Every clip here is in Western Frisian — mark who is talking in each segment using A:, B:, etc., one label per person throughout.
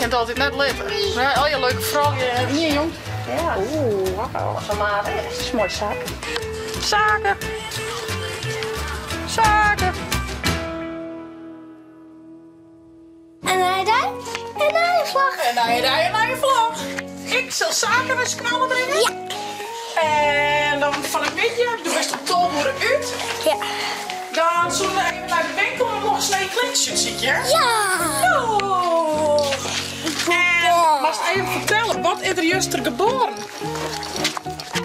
A: kin it altyd net litte. Ja, al je leuke froulju. Nee, jong.
B: Ja.
A: Oeh, wauw.
B: Fan maat is.
A: Dat is moai saak. Saken. Saken.
C: En nije dei, in nije vlog.
A: In nije dei, in nije vlog. Ik sil Sake nei skoalle bringe.
C: Ja.
A: En dan fan 'e middei, do bist om 12 oere út.
C: Ja.
A: Dan soene we even nei de winkel om noch ris nije kledsjes út sykje.
C: Ja.
A: Jo. En moatst even fertelle, wat is der juster geboren?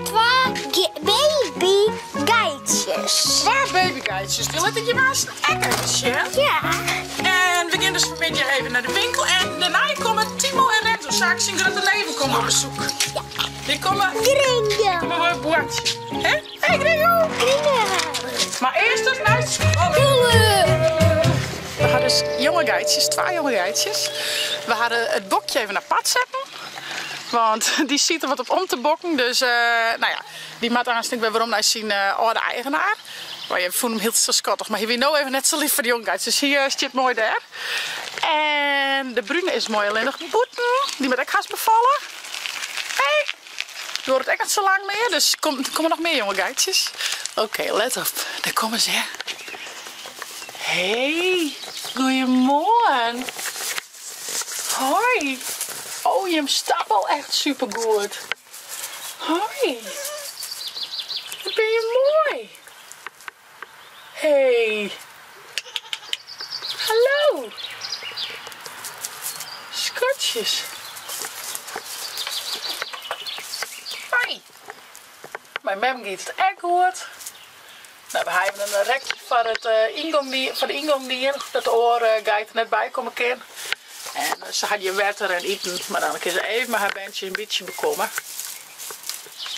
C: Twa babygeitsjes.
A: Twa babygeitsjes. Dy lit ik je aanst ek even sjen.
C: Ja.
A: En we gean dus fanmiddei even nei de winkel en dêrnei komme Timo en Renzo, Sake syn grutte neven, komme op besoek.
C: Ja.
A: Dy komme.
C: Gringo.
A: Komme wer boartsjen. Hè? Hey Gringo!
C: Gringo!
A: Mar earst dus nei skoalle. We ha dus jonge geitsjes, twa jonge geitsjes. We ha it bokje even apart setten. Want dy siet der wat op om te bokken. Dus nou ja, dy moat aanst ek wer werom nei syn âlde eigenaar. Mar je fûnen him hiel sa skattich. Mar hy wie no even net sa lyf foar de jonge geitsjes. Dus hy stiet moai dêr. En de brune is moai allinnich bûten. Dy moat ek hast befalle. Hey! Duorret ek net sa lang mear, dus der komme noch mear jonge geitsjes. Oké, let op. Dêr komme se. Hey, goeiemoarn. Hoi. Oh, jim stappe al echt supergoed. Hoi. Wat bin je moai. Hey. Hallo. Skatsjes. Hoi. Mei mem giet it ek goed. No, we ha even in rekje foar it yngong dien, foar de yngong dien, dat de oare geit der net by komme kin. En se hat hjir wetter en iten, mar dan kin se even mei har berntsjes in bytsje bekomme.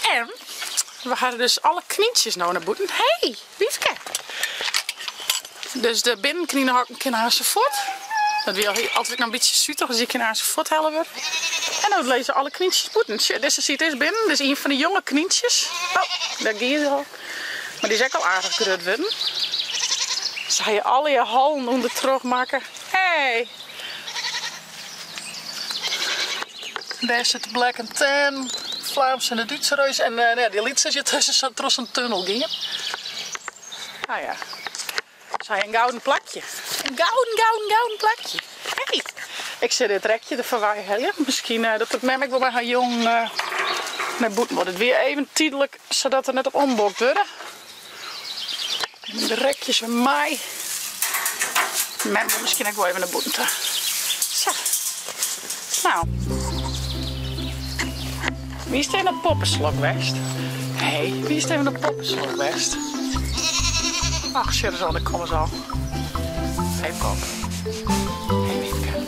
A: En we ha dus alle knyntsjes no nei bûten. Hey, Wiefke! Dus de binnenkninehokken kinne aanst fuort. Dat wie altyd noch in bytsje sutich, dus dy kinne aanst fuorthelle wurde. En no lizze alle knyntsjes bûten. Sjoch, dizze siet earst binnen, dit is ien fan de jonge knyntsjes. Oh, dêr gie se al. Mar dy is ek al aardich grut wurden. Se ha hjir allegear hollen ûndertroch makke. Hey! Dêr sit de Black and Tan, Vlaams en de Dútse reus. En eh, dy lytse is hjir tusken troch sa'n tunnel gien. Ah ja, se ha in gouden plakje. In gouden, gouden, gouden plakje. Hey, ik sil dit rekje der foarwei helje. Miskien eh, dat it mem ek wol mei har jongen eh, nei bûten wol. Dit wie even tydlik, sadat der net op ombokt wurde. De rekjes wer mei. Mem wol miskien ek wol even nei bûten ta. Sa. Nou. Wie is even op poppenslok west? Hé, wie is even op poppenslok west? Ach, sjoch ris oan, dêr komme se al. Hey Pop. Hey Wiepke.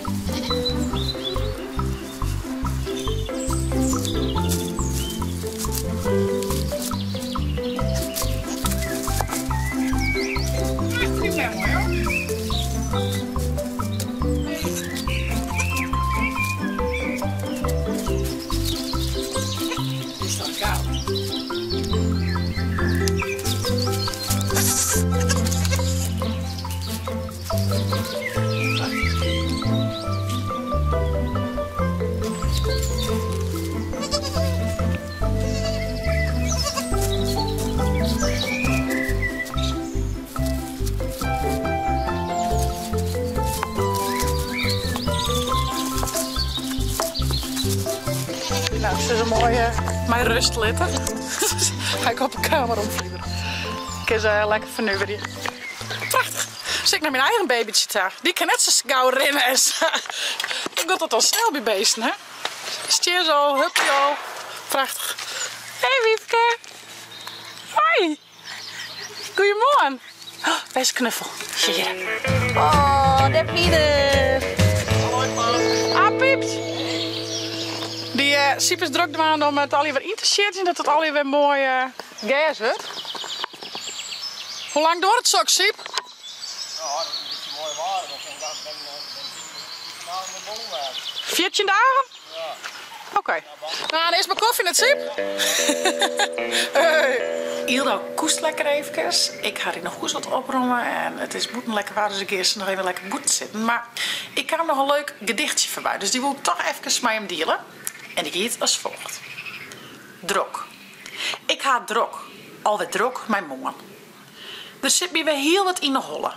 A: Nou, se is in moaie mei rust litte. Ga ik op de kamer omfliederen. Kin se lekker fernuverje. Prachtich. Sil ik nei myn eigen babytsje ta. Dy kin net sa gau rinne en sa. Dan giet dat al snel by beesten, hè? Stjers al, hupje al. Prachtich. Hey Wiepke. Hoi. Goeiemoarn. Oh, bêst knuffel. Hier. Oh, dêr Pieter. Ah, Piept. Dy uh, Siep is drok dwaande om it allegear wer yn te sjitten, dat it allegear wer moai uh, gers wurdt. Hoe lang duorret soks, Siep?
D: No, as it in bytsje moai waar is, dan kin ik dan ben ik vanavond de boel wer.
A: 14 dagen?
D: Ja.
A: Oké. No, dan is mei kofje net Syb. Hey. Yldo koest lekker eefkes. Ik ha yn 'e hûs wat opromme en it is bûten lekker waarm, dus ik gean noch even lekker bûten sitten. Mar ik kaam noch in leuk gedichtsje foarby, dus dy wol ik toch efkes mei jim diele. En dy giet as folget. Drok. Ik ha it drok, alwer drok mei moarn. Der sit my wer hiel wat yn 'e holle.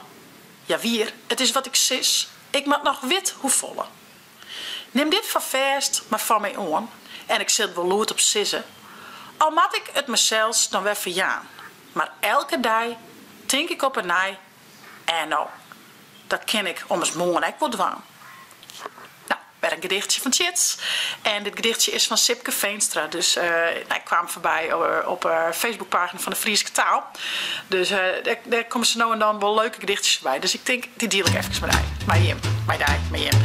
A: Jawier, it is wat ik sis, ik moat noch wit hoefolle. Nim dit foar fêst mar fan my oan en ik sil it wol lûd op sizze, al moat ik it mysels dan wer ferjaan, mar elke dei tink ik op 'e nij, en no, dat kin ik ommers moarn ek wol dwaan. No, wer in gedichtsje fan Tjits. En dit gedichtsje is fan Sipke Veenstra, dus nou, ik kwam foarby op 'e Facebookpagina fan de Fryske taal. Dus dêr komme se no en dan wol leuke gedichtsjes foarby. Dus ik tink, dy diel ik efkes mei dy, mei jim, mei dy, mei jim.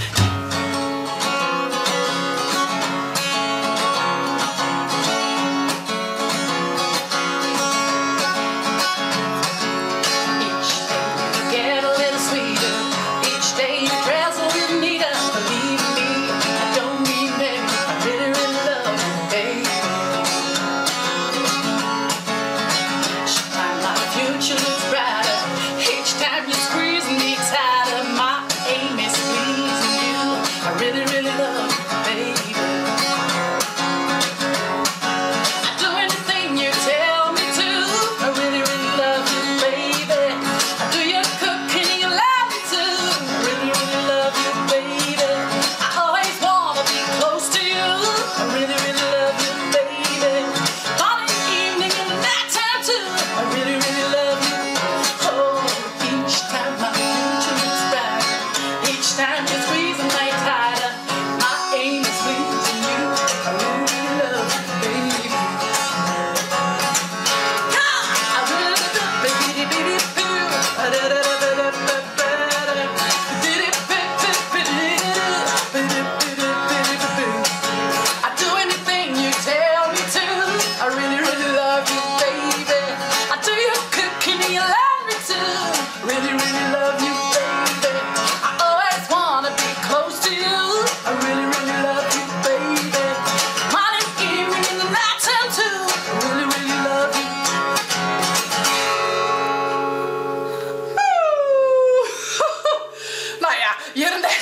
A: Nou ja, hjir en dêr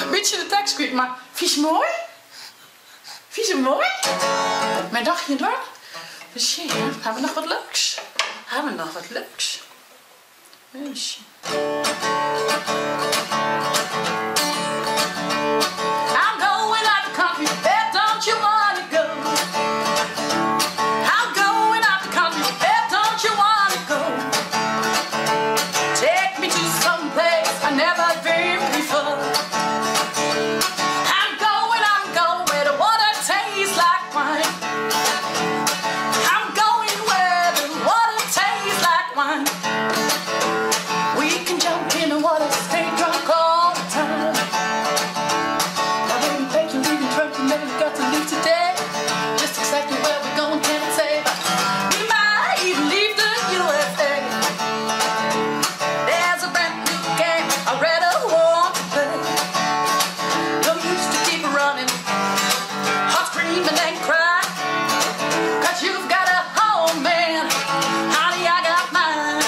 A: in bytsje de tekst kwyt, mar fynst moai? Fynst it moai? Mijn dagje dwaan? Even sjen, ha we noch wat leuks? Ha we noch wat leuks? Even sjen. I'm going out the country, babe, don't you wanna go? I'm going out the country, babe, don't you wanna go? Take me to some place I never been before. I'm going, I'm going where the water tastes like wine. I'm going where the water tastes like wine. We can jump in the water, stay drunk all the time. Now baby, thank you, leaving drunk, you know you got to leave today. Just exactly where we're going, can't say, but we might even leave the USA. There's a brand new game I read a want to play. No use to keep running, heart screaming and cry. Cause you've got a home, man, honey, I got mine.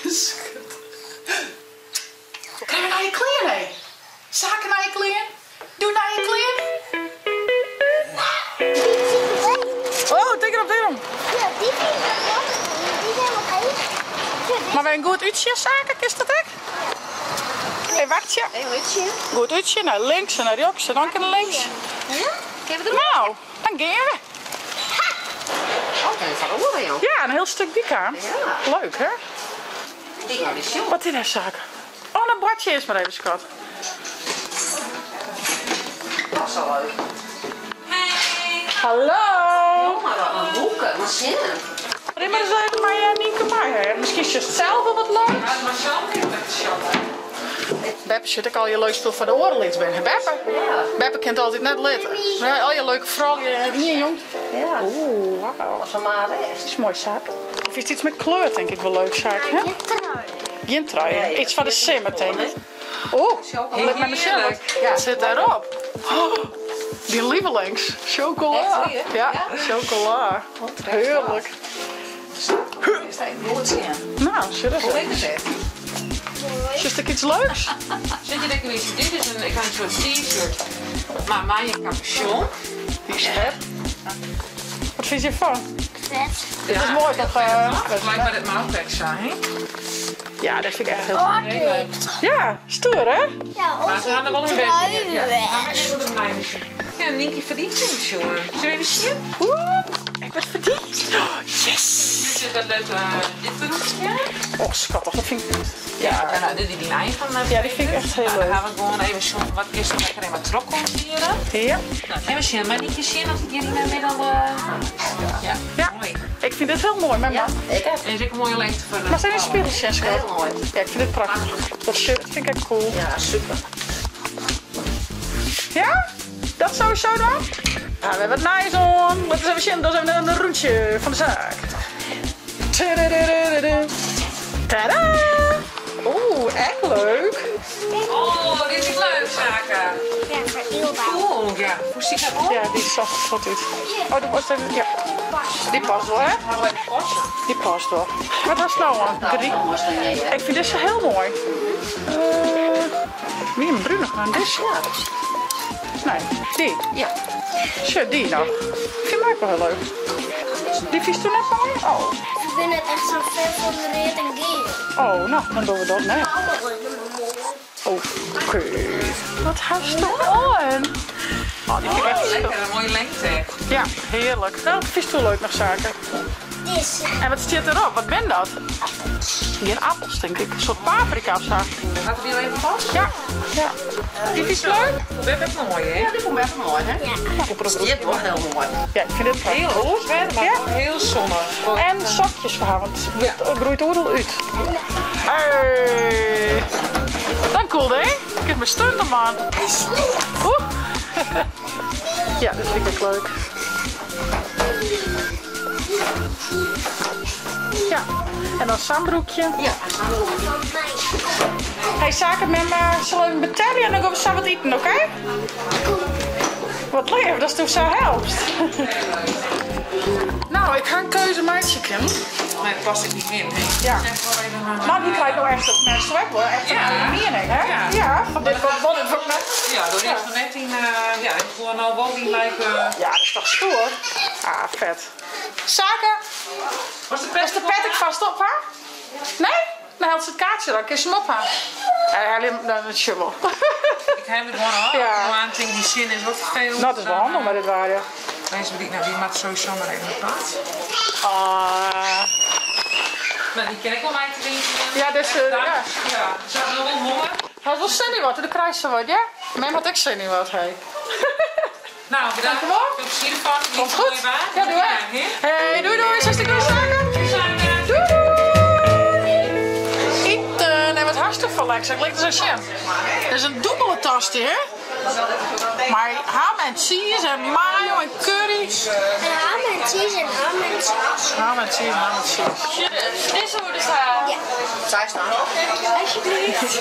A: Skat. Krije we nije klean, hé? Sake nije klean? Doe nije klean? Oh, tik erop, tik erop.
C: Ja, dy fyn ik wel Die zijn nog even.
A: Mar wer in goed útsjen, Sake, kinst dat ek? Even wachtsje.
B: Even útsjen.
A: Goed útsjen, nei links en nei rjochts en dan kin links.
B: Ja? Kinne we der
A: Nou, dan gean we.
B: Oh, even foar oare, joh.
A: Ja, in hiel stik bykaam.
B: Ja.
A: Leuk, hè?
B: Ik wou dy sjoen.
A: Wat is dat, Sake? Oh, dan boartsje earst mar even, skat.
B: Dat is al leuk. Hey.
A: Hallo.
B: Oh, mar wat in hoeke, mar sjen.
A: Rin mar ris even mei Nynke mei, hè. Miskien sjochst sels wol wat leuks.
E: Ja, mar sels kin ik net sjoppen.
A: Beppe sjocht ek al je leuk spul foar de oare lyts bern, hè Beppe?
B: Ja.
A: Beppe kin it altyd net litte. Ja, al je leuke froulju en ien jong.
B: Ja.
A: Oeh, wauw.
B: Wat foar maat is.
A: Dat is moai, Saak. Of is iets met kleur, tink ik wol leuk, Saak, hè?
C: Dit trui.
A: Gjin truien. Iets foar de simmer tink ik. Oeh, lit my mar sjen wat sit dêrop. Dyn lievelings, sjokola. Ja, sjokola. Hearlik. No, sjoch ris even. Sjochst ek iets leuks?
E: Dit is in, ik ha in soart t-shirt, mar mei in kapusjon.
A: Dy is fet. Wat fynst hjirfan?
C: Fet.
A: Dit is moai toch?
E: Gelijk by dat mouwpack sa, hè?
A: Ja, dit fyn ik echt hiel leuk. Ja, stoer hè?
C: Ja,
E: Maar ze hadden wel een
C: trui.
E: Ja, ja Nienke verdient hem, jongen. Zullen we even zien?
A: Oeh, ik word verdiend. Yes!
E: Dit is dat leuke dit broekje.
A: Oh, schattig, dat vind ik...
E: Ja, nou, dit is die eigen.
A: Ja, die vind ik echt heel
E: Nou,
A: leuk.
E: dan gaan we gewoon even zien wat kist lekker in wat trok komt hier.
A: Ja.
E: Nou, even zien, maar niet zien als ik hier in de middel. Ja,
A: Ja.
E: mooi.
A: Ik vind dit heel mooi, mijn man.
B: Ik heb
E: En is ook een mooie lengte voor de.
A: Maar zijn er spiegeltjes, schat?
B: Heel mooi.
A: Ja, ik vind dit prachtig. Dat shirt vind ik echt cool.
B: Ja, super.
A: Ja? Dat sowieso dan? Ja, we hebben het nice on. Laten we even zien. Dat is even een rondje van de zaak. Tadadadadada. Tadaa! Oeh, echt leuk.
E: Oh, dit is leuk, zaken.
C: Ja, voor eelbouw.
E: Cool, ja. Hoe ziet dat op?
A: Ja, die zag er goed uit. Oh, dat was even, ja. Die past wel, hè? Die past wel. Wat was nou aan? Drie. Ik vind deze heel mooi. Wie een bruine gaan deze? Nee, die.
B: Ja.
A: Shit, die nog. Ik vind hem ook wel heel leuk. Die vies toen net mooi? Oh.
C: Ik ben het echt zo ver van de reet en geel.
A: Oh, nou, dan doen we dat net.
C: Allemaal mooi.
A: Oké. Wat hast du aan? Oh, die vind ik echt
E: Lekker, een mooie lengte.
A: Ja, heerlijk. Nou, vies toen leuk nog zaken.
C: Deze.
A: En wat staat erop? Wat ben dat? Geen appels, denk ik. Een soort paprika of zo.
E: Gaat het hier even vast?
A: Ja, ja. Die vind je leuk?
E: Dat is mooi, hè?
B: Ja, die vond ik echt mooi, hè?
C: Ja.
B: Dit wordt heel mooi.
A: Ja, ik vind het prachtig.
E: Heel roos, hè, maar
A: Ja.
E: heel zonnig.
A: En zakjes voor haar, want het groeit oordeel uit. Hey. Dan cool, hè? Ik heb mijn stunt man. Oeh. Ja, dat vind ik echt leuk. Ja, en dan zandbroekje.
B: Ja.
C: Van mij.
A: Hey, zaken met me zullen we even betalen en dan gaan we samen wat eten, oké? Wat leuk, dat is toch zo helpt. Nou, ik ga een keuze maken, Kim.
E: Maar het past ik niet in, hè?
A: Ja.
E: Zeg wel even maar.
A: Nou, die krijgt nou echt het mensen weg, hoor. Echt een
E: Ja.
A: goede mening, hè?
E: Ja.
A: Ja, van dit wat wat het wat net.
E: Ja, door eerst nog net in, ja, ik gewoon al wel die lijken.
A: Ja, dat is toch stoer? Ah, vet. Zaken,
E: Was de pet
A: was de pet ik vast op, hè? Nee? Dan haalt ze het kaartje dan, kun je hem op haar. Ja, dat is wel.
E: Ik heb het gewoon al.
A: Ja.
E: Gewoon aan tegen die zin is wat vervelend.
A: Nou, dat is wel handig, maar dit waren ja.
E: Deze die, nou, die maakt sowieso maar even een plaats.
A: Ah.
E: Nou, die ken ik wel mij te drinken.
A: Ja, dus, ja.
E: Ja, ze hadden wel honger.
A: Hij wil zin in wat, de krijgt ze wat, ja? Mijn had ik zin in wat, hey.
E: Nou, bedankt.
A: Dank u wel.
E: Veel plezier ervan.
A: Komt goed. Ja, doei. hè. Hey, doei doei. Zes doei, zaken. Doei doei. Eten. En wat hartstikke van lekker. Ik lijkt het zo chef. Dat is een dubbele tas die, hè? Maar ham en cheese en mayo en curry.
C: En ham en cheese en ham en cheese.
A: Ham en cheese, ham en cheese.
F: Deze worden ze.
C: Ja.
B: Zij staan.
C: Alsjeblieft.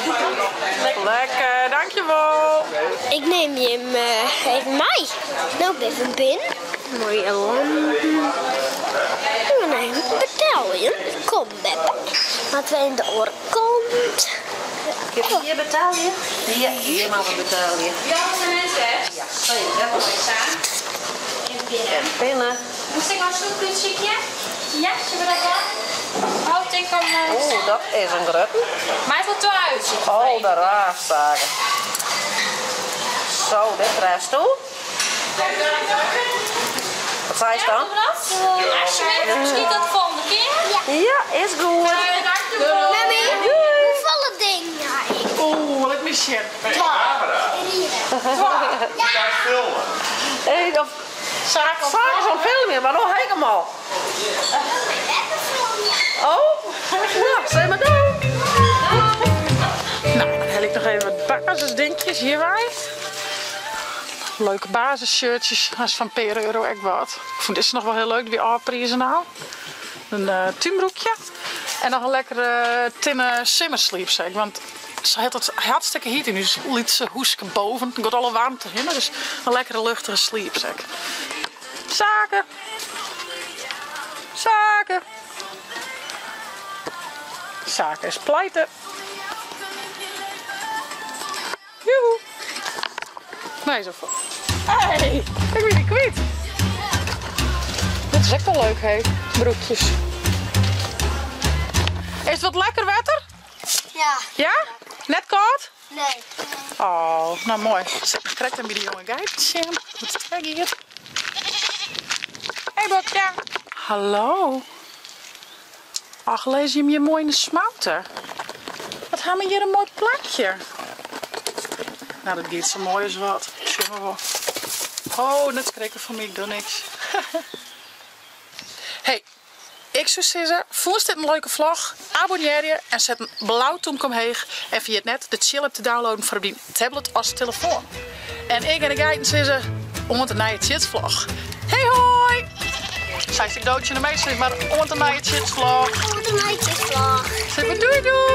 A: Lekker, dankjewel.
C: Ik neem je hem even mee. Nou, even binnen. Mooie lampen. En dan betaal je. Kom, Beppe. Laten we in de oren komt.
B: Hier betaal je? Ja, hier mag we betalen.
F: Ja, dat zijn mensen, hè?
B: Ja, zeker. En pinnen.
F: Moest ik nou zo'n kutsje? Ja, zullen we dat doen? Oh, ik kan.
B: Oeh, dat is een grote.
F: Maar het wordt uit.
B: Oh, de raafzaken. Zo, dit krijgt toe. Wat zei je dan?
F: Alsjeblieft, misschien tot de volgende keer.
B: Ja, is goed.
F: Dankjewel.
C: Mami, hoeveel dingen ik?
A: Oeh, let me zien.
D: Daar filmen.
B: Hey, of
A: Zaken.
B: zaken zo'n filmpje, maar nog helemaal. Oh, ja, zeg maar doei.
A: Nou, dan heb ik nog even wat basisdingetjes hierbij. Leuke basisshirtjes. Dat is van per euro echt wat. Ik vond deze nog wel heel leuk, die afprijzen nou. Een tuinbroekje. En noch in lekkere tinne simmersliepsek, want se hat it hartstikke hyt yn ús lytse hûske boven. Der giet alle waarmte hinne, dus in lekkere luchtige sliepsek. Sake! Sake! Sake is pleite. Joehoe. Nee, zo voor. Hey, ik ben die kwyt. Dit is ek wel leuk, hè? Broekjes. Is it wat lekker wetter?
C: Ja.
A: Ja? Net kâld?
C: Nee.
A: Oh, no moai. Sit noch krekt by de jonge geiten sjen hoe't it dêr giet. Hey Bokje. Hallo. Ach, lizze jim hjir moai yn de smoute. Wat ha we hjir in moai plakje. No, dat giet sa moai as wat. Sjoch mar wol. Oh, net skrikke fan my, ik doch niks. Hey, ik soe sizze, fûnst dit in leuke vlog? Abonnearje en set in blau tûmke omheech. En ferjit net de Tsjil app te downloaden foar op dyn tablet as telefoan. En ik en de geiten sizze, oant de nije Tsjitsvlog. Hey hoi! Seist ik do tsjin de minsken, mar oant de nije Tsjitsvlog.
C: Oant de nije Tsjitsvlog.
A: Sis mar doei doei!